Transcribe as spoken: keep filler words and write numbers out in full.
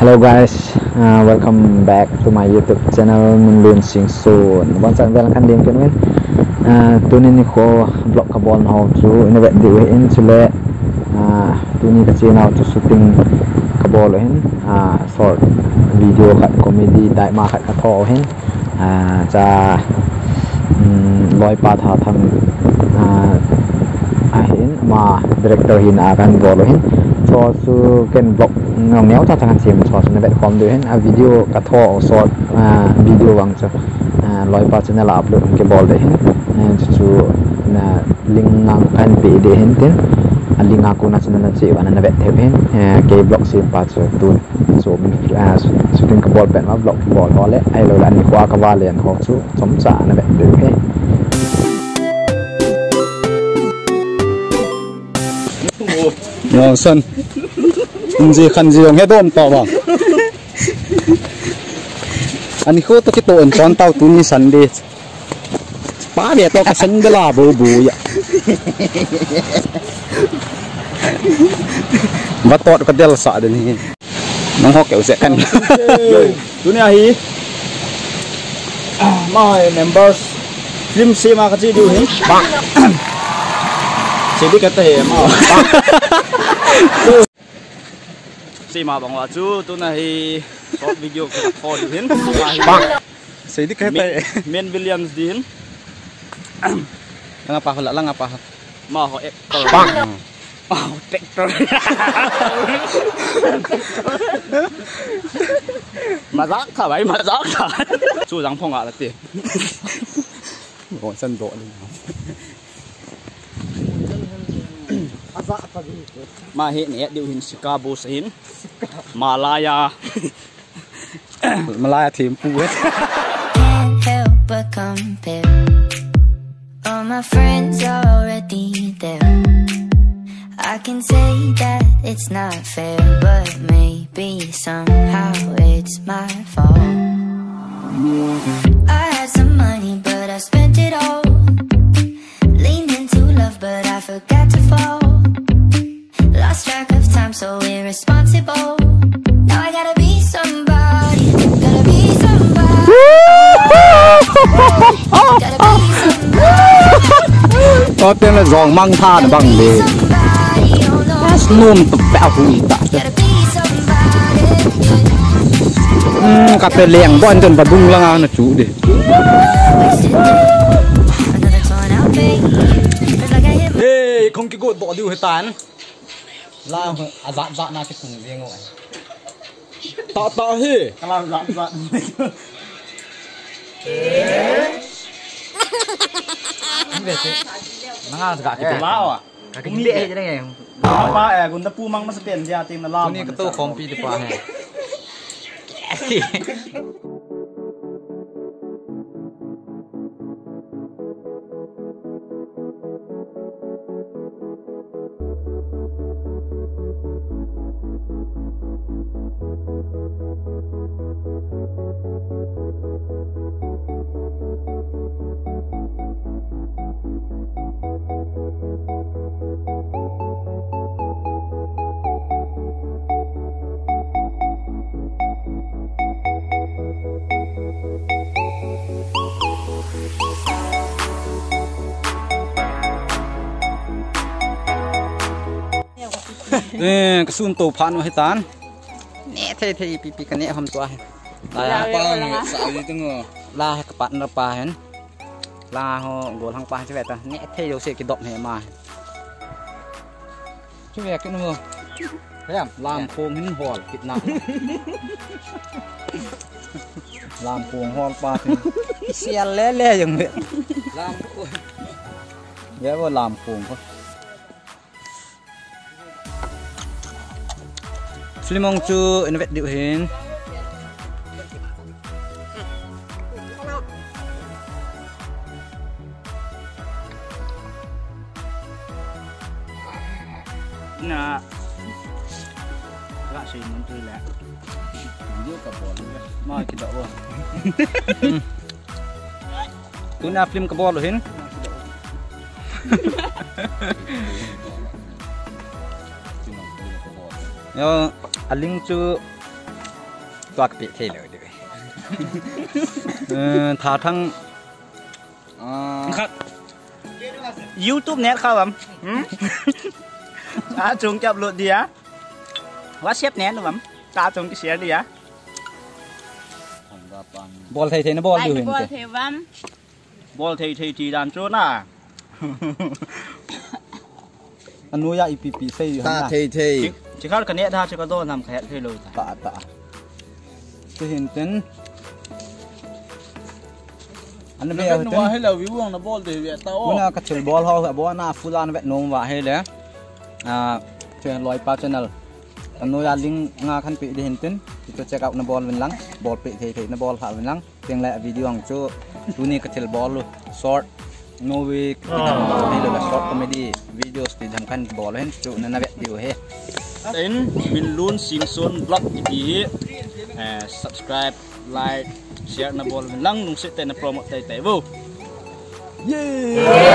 Hello guys, uh, welcome back to my YouTube channel, Minlun Singson. Bangchan vel khan ding ken win. Uh, tuni nikho vlog kabol nau chu ina vet diu hin chule. Uh, tuni kache nau chu shooting kabol hin. Uh, short video khat comedy daima khat katho hin. Ah, cha, um, loipa Thathang, ah, ahin, ama director hin a kan bol u hin. Chu chu ken vlog neo neo cha cha kan sem chu chu na vet khom diu hin. A video katho short, ah, video vang chu, ah, loipa channel a upload kibol diu hin. Ah, chu chu na link nang kan pe diu hin tin. A link a kona channel na che uva na vet thei hin. Ah, kei vlog sem pa chu tu. So, ah, shooting kabol pet ma vlog kabol ho le, ahilou le, ani kho a kava len ho chu, chomcha na vet diu hi. Yo, son. Inji khanji jong he dom ta ba. Ani kho to kito en chon tau tuni Sunday. Pa ve to ka sandal a bo bo ya. Ba tot ka del sa den hi. Nang ho keu se kan. Tuni ahi. Ah, ma members. Film sem a kache diu hi. Bang. Se di kata he ma. Sem a bang uva chu tuna hi short video ka kho diu hin. Bang. Sei di kata he. Men Williams di hin. Langa pa ho la, langa pa ho. Ma ho actor. Bang. Ma ho actor. Mazak tha bhai, mazak tha. Chu jang phong a la ti. Gon san do ni. Ma hi ne diu hin Chicago sa hin. Malaya. Malaya thempu eh. Can't help but compare. All my friends are already there. I can say that it's not fair, but maybe somehow it's my fault. I had some money, but I spent it all. Leaned into love, but I forgot to fall. Lost track of time, so irresponsible. Now I gotta be somebody, gotta be somebody. Gotta be somebody. Ko pen la jong mang tha na bang de. Somebody, oh no. As num tu pe hu ta. Gotta be somebody. Hmm, ka pe leng bon ton ba dung la nga na chu de. Hey, kong ki go do diu he tan. La, a zat zat na ki tung jeng o. Ta ta hi. Ka la zat zat. Ni ve te. Nanga ga ki. Eh, ma wa. Ka ki le he jeng. Pa, eh, gunda pu mang masa pen dia ting na la. Ni ka to khom pi de pa he. Eh, ka sun to phan u hitan. Ne thei thei pi pi ka ne ham tua hi. La ya pa nge sa wi tu ngo. La he ka partner pa hen. La ho gol hang pa che ve ta. Ne thei lo se ki dop he ma. Chu ve kin ho. Hem, lam phong hin hol kit na. Lam phong hol pa. Sial le le jong ve. Lam phong. Ve vo lam phong ko. Film ong chu in vet diu hin. Na. Ga sei mun tu le. Video ka bol le. Ma ki da wa. Tuna film ka bol hin. Yo, a link chu Tua ka pe thei lou di. Eh, tha thang, ah, khat. YouTube net kha lam. Hmm? A chung ki upload dia. WhatsApp net lam. Ta chung ki share dia. Bol thei thei na bol diu hin bol te. Thei lam. Bol thei thei ti dan chu na. Anoiya ipi pi sei ta na. Thei thei. Chi, chi khat ka ne da chi ka do nam ka het thei lou ta. Ta ta. Ti hin tin. Ana ve nu hin. Hello, view ang na bol de ve ta o. Kuna ka thil bol ho, bol na full an vet nom va he le. Ah, che loi pa channel. Anoiya link nga khan pe de hin tin. Ti to check out na bol vin lang. Bol pe thei thei na bol ha vin lang. Teng le video ang chu tuni ka thil bol u short movie ti dam bol hi lo la short comedy videos ti dam khan bol hen chu na na vet diu he. In Minlun Singson vlog ti hi, eh, subscribe, like, share na bol lang lungset tah in na promote tai tai vo. Yay!